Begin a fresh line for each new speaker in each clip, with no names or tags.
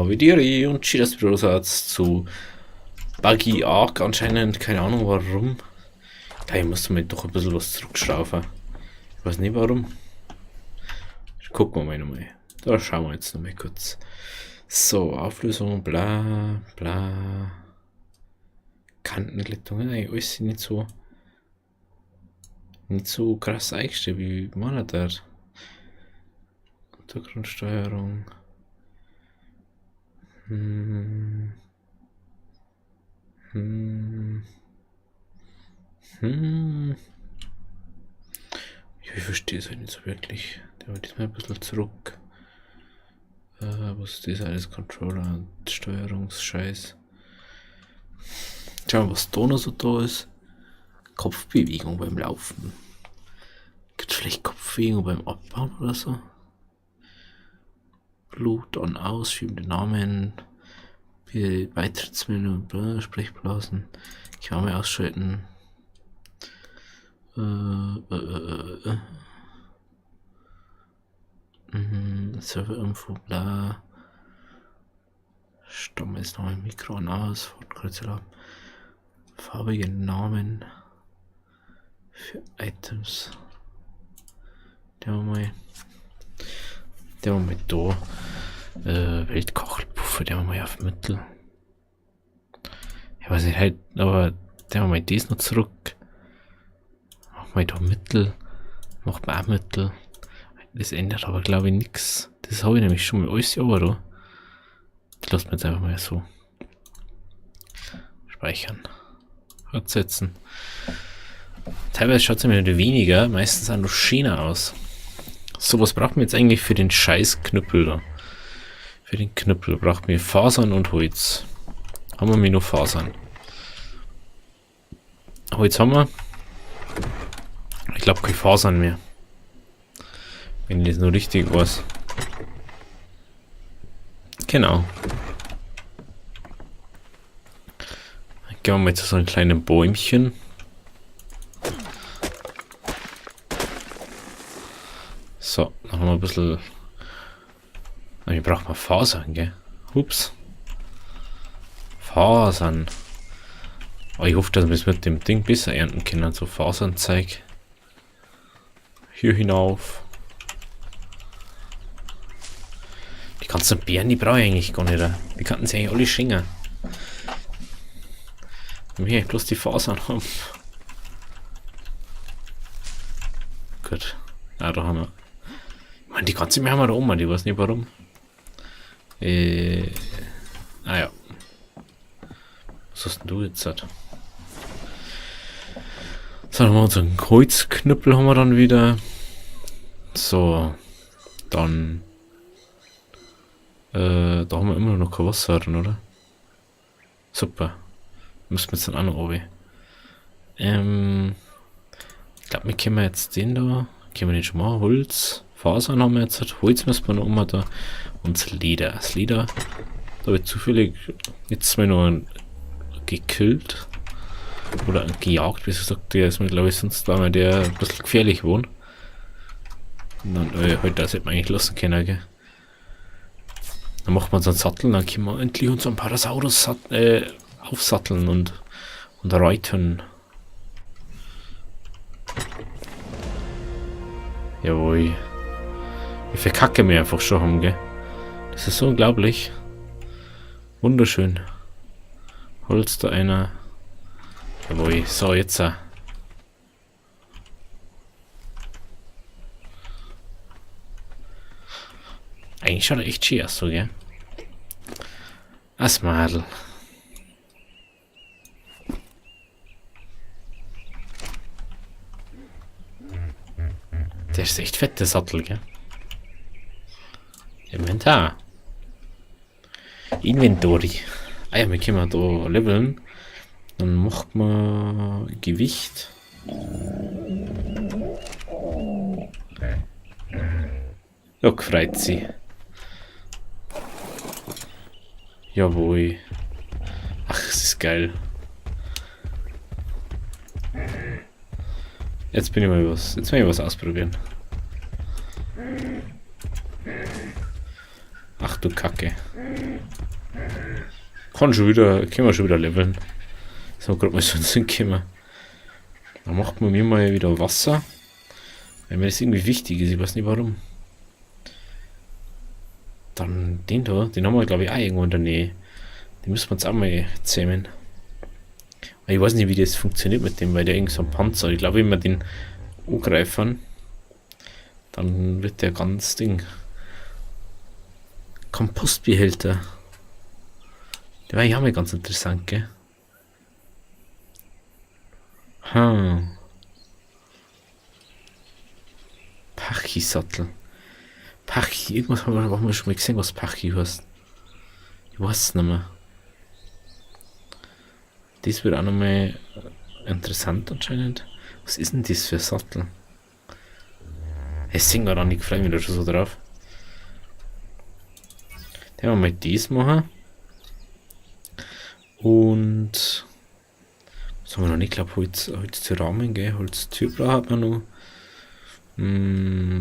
Havidiri und Cheetahs Brosatz zu Buggy Ark anscheinend, keine Ahnung warum. Ja, ich muss mir doch ein bisschen was zurückschrauben. Ich weiß nicht warum. Gucken wir mal nochmal. Da schauen wir jetzt nochmal kurz. So, Auflösung, bla bla. Kantenglättung, eigentlich alles nicht so krass eingestellt, wie man da. Untergrundsteuerung. Ja, ich verstehe es halt nicht so wirklich. Der war diesmal ein bisschen zurück. Was ist das alles? Controller und Steuerungsscheiß. Schauen wir, was da noch so da ist. Kopfbewegung beim Laufen. Gibt's vielleicht Kopfbewegung beim Abbauen oder so? Blut an, aus, schieben den Namen, Beitrittsmenü, bla, Sprechblasen, Kamera ausschalten. Serverinfo, bla. Stamm ist noch ein Mikro an, aus, Fortkreuzer, farbige Namen für Items. Der mal. Der war mal da. Weltkachelpuffer, der war mal auf Mittel. Ich weiß nicht, halt, aber der war mal das noch zurück. Mach mal da Mittel. Macht man auch Mittel. Das ändert aber, glaube ich, nix. Das habe ich nämlich schon mal alles aber da. Das lassen wir jetzt einfach mal so. Speichern. Fortsetzen. Teilweise schaut es nämlich weniger, meistens auch noch schöner aus. So, was braucht man jetzt eigentlich für den scheiß Knüppel da? Für den Knüppel braucht man Fasern und Holz. Haben wir nur Fasern. Holz haben wir. Ich glaube keine Fasern mehr. Wenn ich das noch richtig weiß. Genau. Dann gehen wir mal zu so einem kleinen Bäumchen. So, dann haben wir ein bisschen... Hier braucht man Fasern, gell? Ups. Fasern. Oh, ich hoffe, dass wir es mit dem Ding besser ernten können. So Fasernzeug. Hier hinauf. Die ganzen Beeren, die brauche ich eigentlich gar nicht. Die könnten sich eigentlich alle schenken. Wenn wir bloß die Fasern haben. Gut. Ah, da haben wir... Ich meine, die ganze Menge haben wir da oben, ich weiß nicht warum. Ah ja. Was hast denn du jetzt? So, dann haben wir unseren Kreuzknüppel haben wir dann wieder. So. Dann. Da haben wir immer noch kein Wasser drin, oder? Super. Müssen wir jetzt dann auch noch runter. Ich glaube, wir können jetzt den da. Können wir den schon mal? Holz. Fasern haben wir jetzt. Holz müssen wir noch immer da. Und das Leder. Das Leder, da habe ich zufällig jetzt mal noch gekillt. Oder gejagt, wie sie sagt. Der ist mir, glaube ich, sonst war mir der ein bisschen gefährlich geworden. Und dann, heute, das hätte man eigentlich lassen können, gell? Dann macht man so einen Sattel, dann können wir endlich unseren Parasaurus aufsatteln und reiten. Jawohl. Wie viel Kacke wir einfach schon haben, gell? Das ist so unglaublich. Wunderschön. Holz da einer. Jawohl, so jetzt. Eigentlich schaut er echt schön aus, so, gell? Das Madel. Der ist echt fett, der Sattel, gell? Inventar. Inventory. Ah ja, wir können da leveln. Dann macht man Gewicht. Ja, gefreut sie. Jawohl. Ach, es ist geil. Jetzt bin ich mal was. Jetzt will ich was ausprobieren. Ach du Kacke. Kann schon wieder, können wir schon wieder leveln. Ist mir gerade mal so in den Sinn gekommen. Dann macht man mir mal wieder Wasser. Weil mir das irgendwie wichtig ist, ich weiß nicht warum. Dann den da, den haben wir glaube ich auch irgendwo in der Nähe. Den müssen wir uns auch mal zähmen. Aber ich weiß nicht, wie das funktioniert mit dem, weil der irgend so ein Panzer. Ich glaube, wenn wir den angreifen, dann wird der ganz Ding. Kompostbehälter. Der war ja auch mal ganz interessant, gell? Pachy-Sattel. Pachy, irgendwas haben wir schon mal gesehen, was Pachy heißt. Ich weiß es nicht mehr. Das wird auch nochmal interessant anscheinend. Was ist denn das für ein Sattel? Es singt gar nicht, freue mich da schon so drauf. Dann wir mal das machen. Und was haben wir noch nicht? Ich glaub, Holz zu Rahmen, gell? Holztür braucht man noch.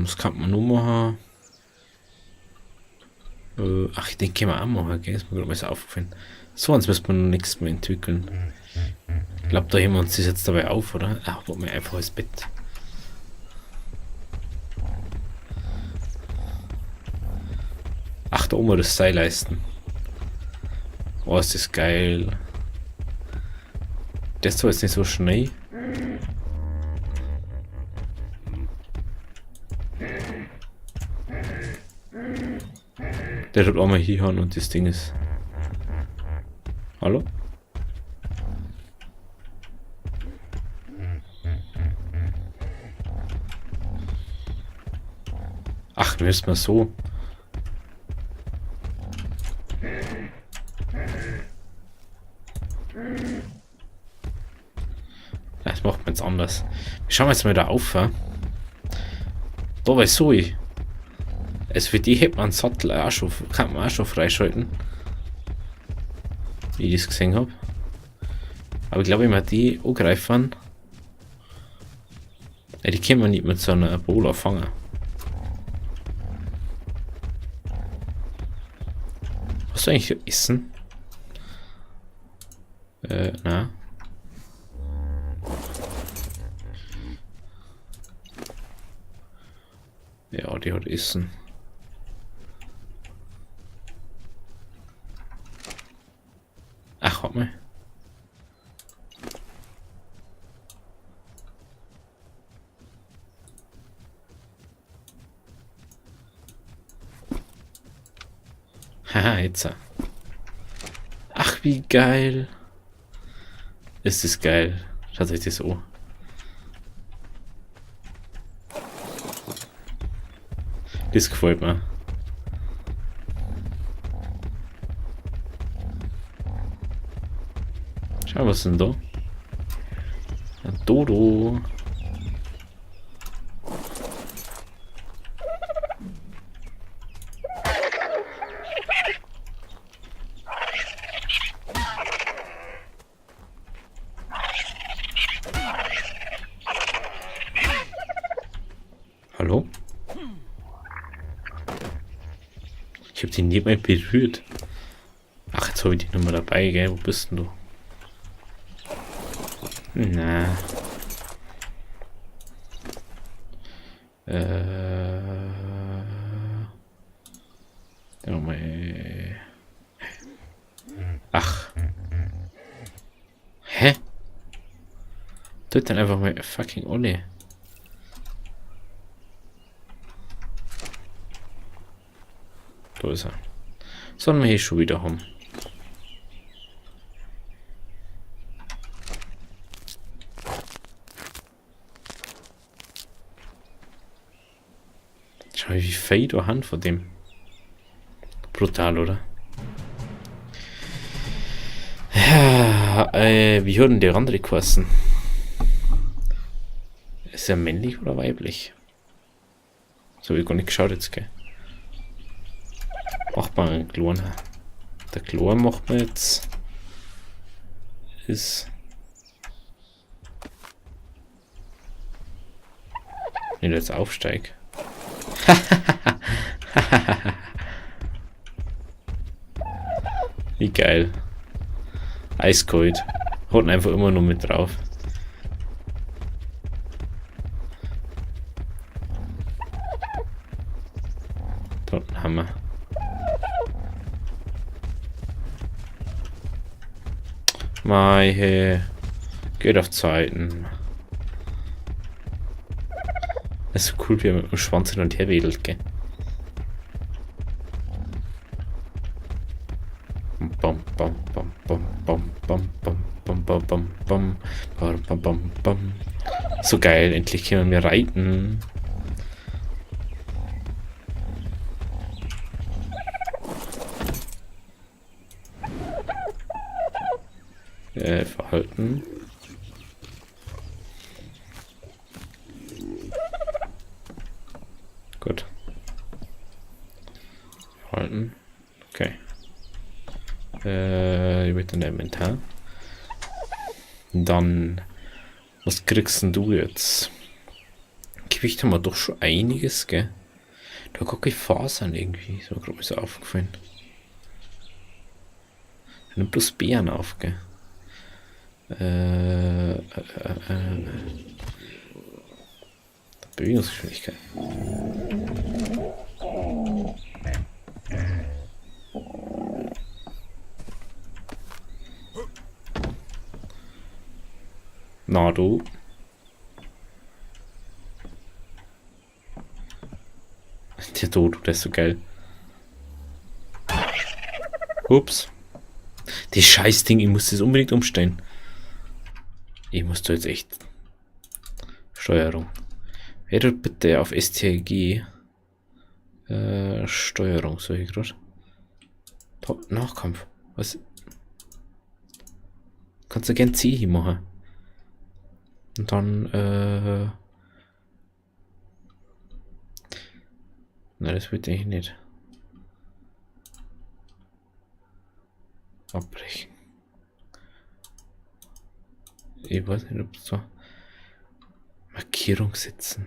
Was kann man noch machen? Ach, den können wir auch machen, gell? Ist mir gerade mal so aufgefallen. So eins müssen wir noch nichts mehr entwickeln. Ich glaub, da heben wir uns das jetzt dabei auf, oder? Ach, wollen wir einfach ins Bett. Ach, da oben das Seil leisten. Oh, ist das geil. Das war jetzt nicht so schnell. Der wird auch mal hier hauen und das Ding ist. Hallo? Ach, du müsst mal so. Das macht man jetzt anders. Wir schauen jetzt mal da auf. Ja? Da war so. Also für die hätte man einen Sattel auch schon, kann man auch schon freischalten. Wie ich das gesehen hab. Aber ich glaube, wenn wir die angreifen, ja, die können wir nicht mit so einer Bola fangen. Was du eigentlich essen? Na. Ja, die hat Essen. Ach, warte mal. Haha, jetzt. Ach, wie geil. Ist das geil. Schaut euch das an. Das gefällt mir. Schau, was ist denn da? Ein Dodo. Hallo? Ich hab den nicht mal berührt. Ach, jetzt hab ich dich nochmal dabei, gell? Wo bist denn du? Na. Mal. Ach. Hä? Tut dann einfach mal fucking Olli. Da ist er. Sollen wir hier schon wieder haben. Schau, wie viel da haben von dem. Brutal, oder? Ja, wie hat denn der andere geheißen? Ist er männlich oder weiblich? So hab ich gar nicht geschaut jetzt, gell? Macht man einen Klon. Der Klon macht man jetzt. Ist. Wenn ich jetzt aufsteig. Wie geil. Eiskalt. Haut einfach immer nur mit drauf. Da unten haben wir. Mei, hey. Geht auf Zeiten. Das ist so cool, wie er mit dem Schwanz hin und her wedelt, gell? Bam, bam, bam, bam, bam, bam, bam, bam, bam, bam, bam, bam, bam, bam, bam. So geil, endlich können wir reiten. Verhalten. Gut. Verhalten. Okay. Ich möchte ein Inventar. Dann, was kriegst denn du jetzt? Gewicht haben wir doch schon einiges, gell? Da gucke ich Fasern irgendwie. Ist mir gerade so aufgefallen. Er nimmt bloß Beeren auf, gell? Bewegungsgeschwindigkeit. Na du. Der Dodo, der ist so geil. Ups. Das Scheißding, ich muss das unbedingt umstellen. Ich muss da jetzt echt... Steuerung. Wer tut bitte auf STRG? Steuerung, so ich grad. Top, Nachkampf. Was? Kannst du gern C hier machen. Und dann, nein, das wollte ich nicht. Abbrechen. Ich weiß nicht, ob so Markierung setzen.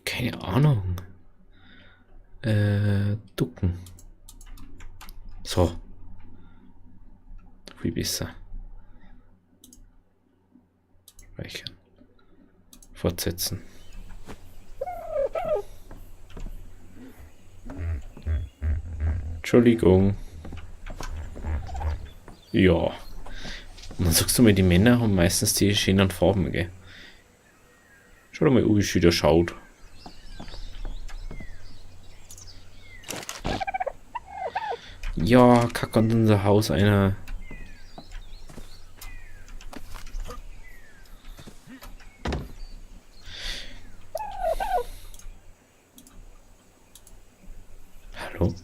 Keine Ahnung. Ducken. So. Viel besser. Speichern. Fortsetzen. Entschuldigung. Ja. Und dann sagst du mir, die Männer haben meistens die schönen Farben, gell? Schau doch mal, wie schön der schaut. Ja, kack an unser Haus einer. Hallo?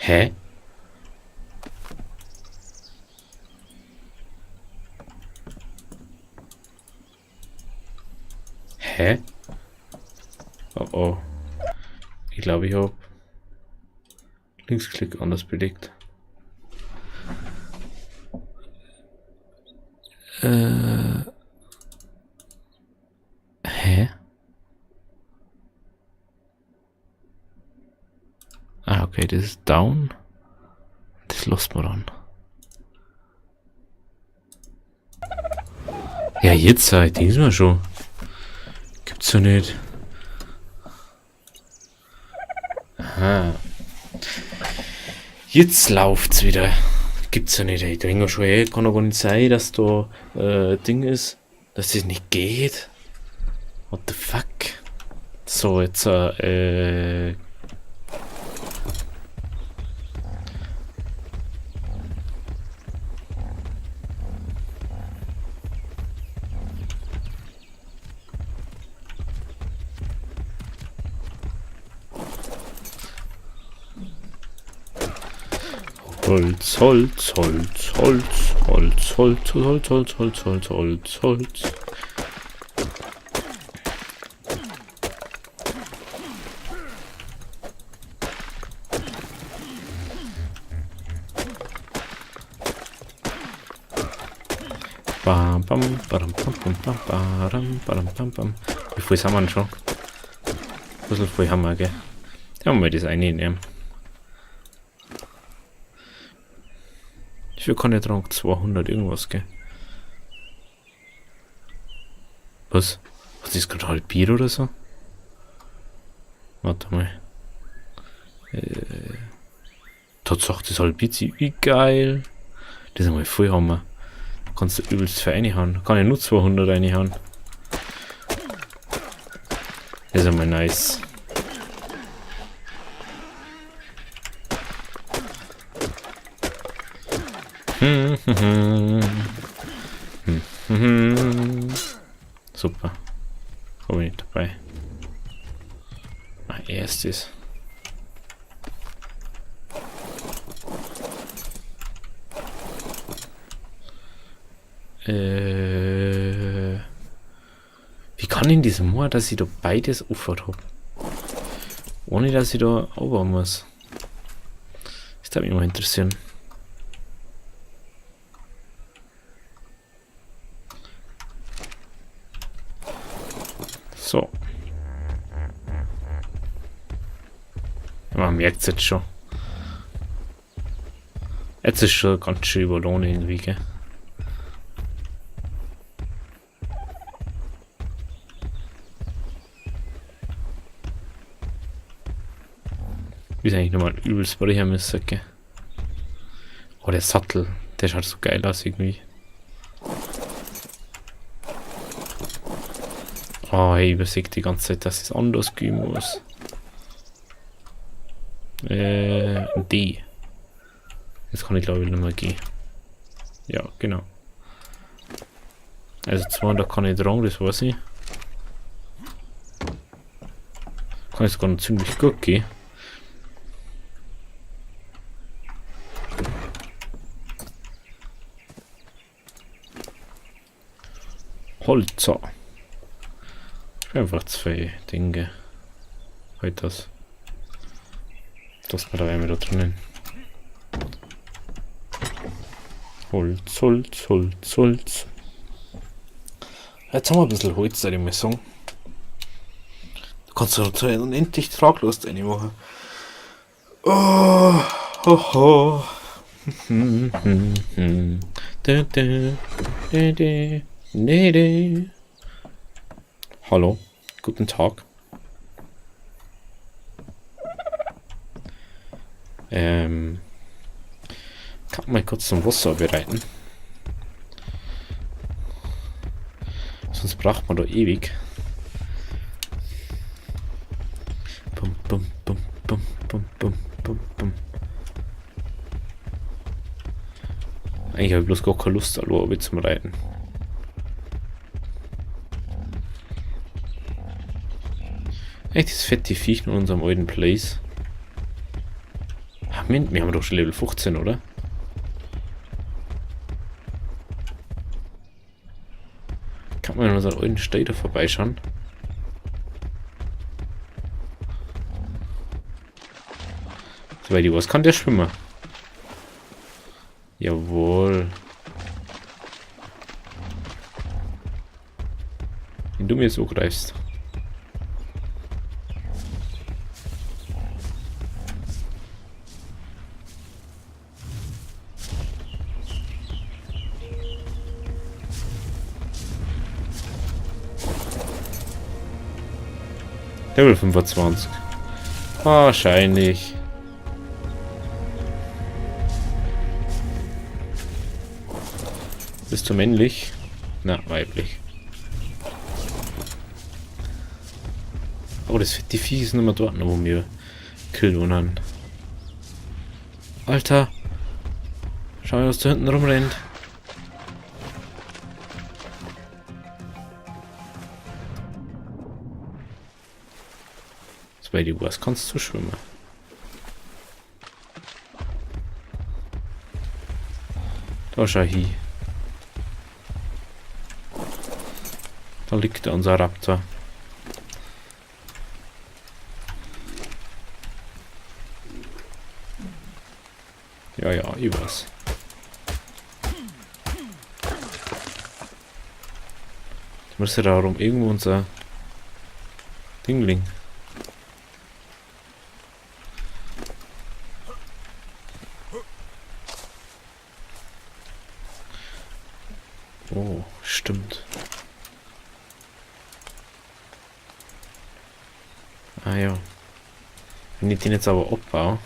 Hä? Hä? Oh oh. Ich glaube, ich hab Linksklick anders belegt. Hä? Ah, okay, das ist down. Das lässt man dann. Ja, jetzt, ich denke mir schon. Gibt's ja nicht. Aha. Jetzt läuft's wieder. Gibt's ja nicht. Ich denke schon, ey, kann doch gar nicht sein, dass da Ding ist, dass das nicht geht. What the fuck? So, jetzt Holz, Holz, Holz, Holz, Holz, Holz, Holz, Holz, Holz, Holz, Holz, Holz. Bam, bam, badam, bam, bam, bam, badam, badam, bam, bam. Wie viel haben wir denn schon? Ein bisschen viel haben wir, gell? Dann wir das einnehmen. Ich will keine Trank 200 irgendwas, gell? Was? Was ist gerade halbiert oder so? Warte mal. Tatsache, das halbiert sich. Wie geil. Das ist einmal voll Hammer. Da kannst du übelst für reinhauen. Kann ich nur 200 reinhauen. Das ist einmal nice. Super. Hab ich nicht dabei. Ah, erstes. Wie kann denn das machen, dass ich da beides offen hab? Ohne dass ich da runter muss. Das würde mich mal interessieren. So. Man merkt's jetzt schon. Jetzt ist schon ganz schön überlohnt irgendwie, gell? Ist eigentlich nochmal übelst bei her müssen, gell? Oh, der Sattel, der schaut so geil aus irgendwie. Oh, ich übersehe die ganze Zeit, dass es anders gehen muss. D. Jetzt kann ich glaube ich nicht mehr gehen. Ja, genau. Also 200 kann ich tragen, das weiß ich. Kann ich sogar noch ziemlich gut gehen. Holzer. Ich bin einfach zwei Dinge. Halt das. Das war da einmal da drinnen. Holz, Holz, Holz, Holz. Jetzt haben wir ein bisschen Holz, würde ich mal sagen. Du kannst doch unendlich traglos reinmachen. Oh, ho, ho. Hallo, guten Tag. Kann man mal kurz zum Wasser bereiten. Sonst braucht man da ewig. Bum, bum, bum, bum, bum, bum, bum, bum. Eigentlich habe ich bloß gar keine Lust, alleine zum Reiten. Echt das fette Viech in unserem alten Place. Ach, Moment, wir haben doch schon Level 15, oder? Kann man in unseren alten Stall da vorbeischauen? Soweit ich weiß, kann der schwimmen. Jawohl. Wenn du mir so greifst. Level 25. Wahrscheinlich. Bist du männlich? Na, weiblich. Oh, das die Vieh ist nicht mehr dort, wo wir killen wollen. Alter! Schau mal, was da hinten rumrennt. Soweit ich weiß, kannst du schwimmen. Da schau hin. Da liegt unser Raptor. Ja, ja, ich weiß. Ich muss ja darum irgendwo unser Dingling. Ah ja. Wenn ich den jetzt aber abbaue.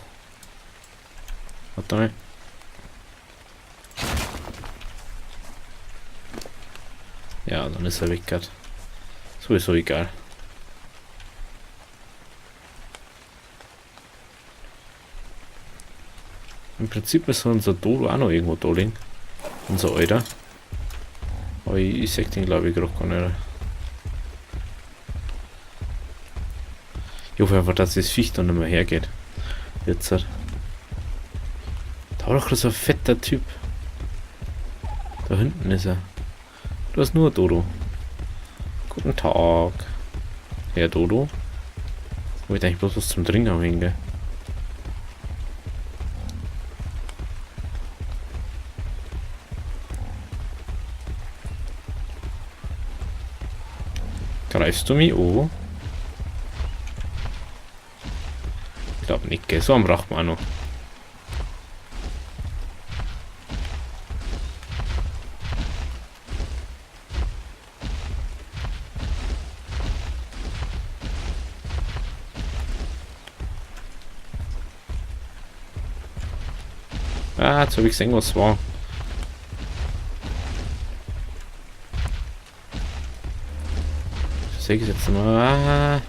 Warte mal. Ja, dann ist er weg grad. Sowieso egal. Im Prinzip ist unser Dodo auch noch irgendwo da liegen. Unser Alter. Aber ich seh den, glaub ich, grad gar nicht. Ich hoffe einfach, dass das Viech dann nicht mehr hergeht. Jetzt halt. Da war doch so ein fetter Typ. Da hinten ist er. Du hast nur Dodo. Guten Tag. Herr Dodo. Wo ich eigentlich bloß was zum Trinken haben, gell? Greifst du mich an? Ich glaub nicht, gell? So einen braucht man auch noch. Ah, jetzt hab ich gesehen, was war. Das sehe ich jetzt mal. Ah.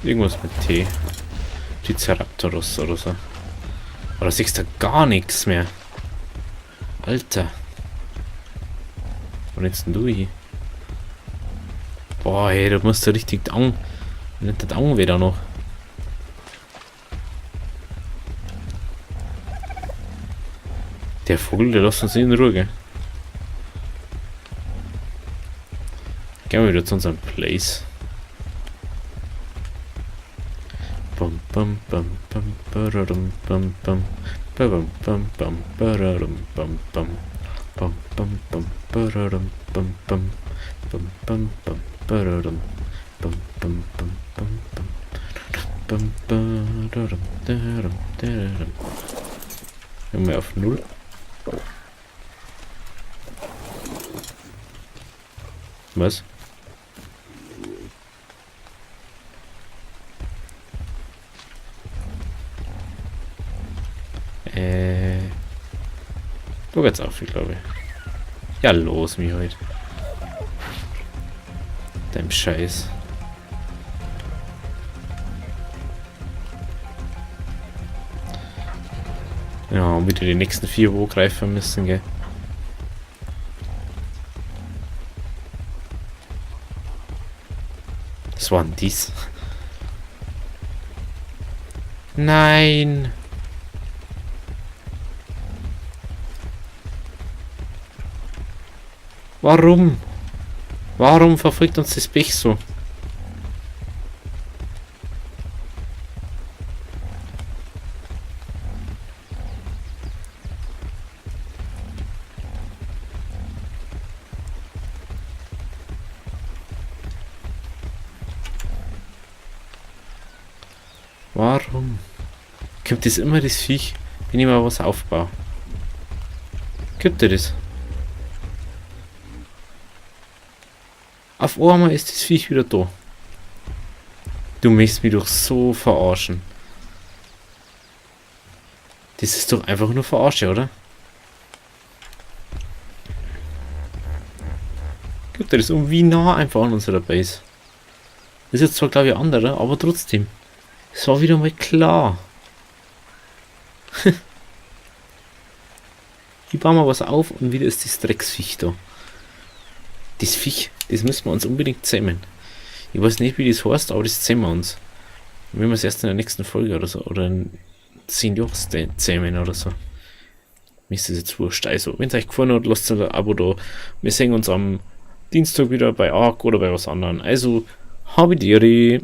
Irgendwas mit T. Triceratops oder so. Aber da siehst du gar nichts mehr. Alter. Wo rennst denn du hin? Boah, ey, du musst ja richtig down. Nicht der Down wieder noch. Der Vogel, der lässt uns nicht in Ruhe, gell? Gehen wir wieder zu unserem Place. Bum, bum, bum, bum, bararum, bum, bum. Bum, bum, bum, bararum, bum, bum. Bum, bum, bum, bararum, bum, bum. Bum, bum, bum, bararum. Bum, bum, bum, bum, bum. Bum, bararum, darum, darum. Gehen wir auf 0. Was? Du geht's auf, ich glaube. Ja, los, mich heute. Deinem Scheiß. Ja, und wieder die nächsten 4 wo greifen müssen, gell? Was war denn dies? Nein! Warum? Warum verfolgt uns das Pech so? Warum kommt das immer das Viech, wenn ich mal was aufbaue? Gibt ihr das? Auf einmal ist das Viech wieder da. Du möchtest mich doch so verarschen. Das ist doch einfach nur Verarsche, oder? Gibt ihr das um wie nah einfach an unserer Base? Das ist jetzt zwar, glaub ich, anderer, aber trotzdem. Es war wieder mal klar. Ich baue mal was auf und wieder ist das Drecksviech da. Das Viech, das müssen wir uns unbedingt zähmen. Ich weiß nicht, wie das heißt, aber das zähmen wir uns. Wenn wir es erst in der nächsten Folge oder so, oder in 10 Jahren zähmen oder so. Mir ist das jetzt wurscht. Also, wenn's euch gefallen hat, lasst ein Abo da. Wir sehen uns am Dienstag wieder bei Ark oder bei was anderem. Also, habidere.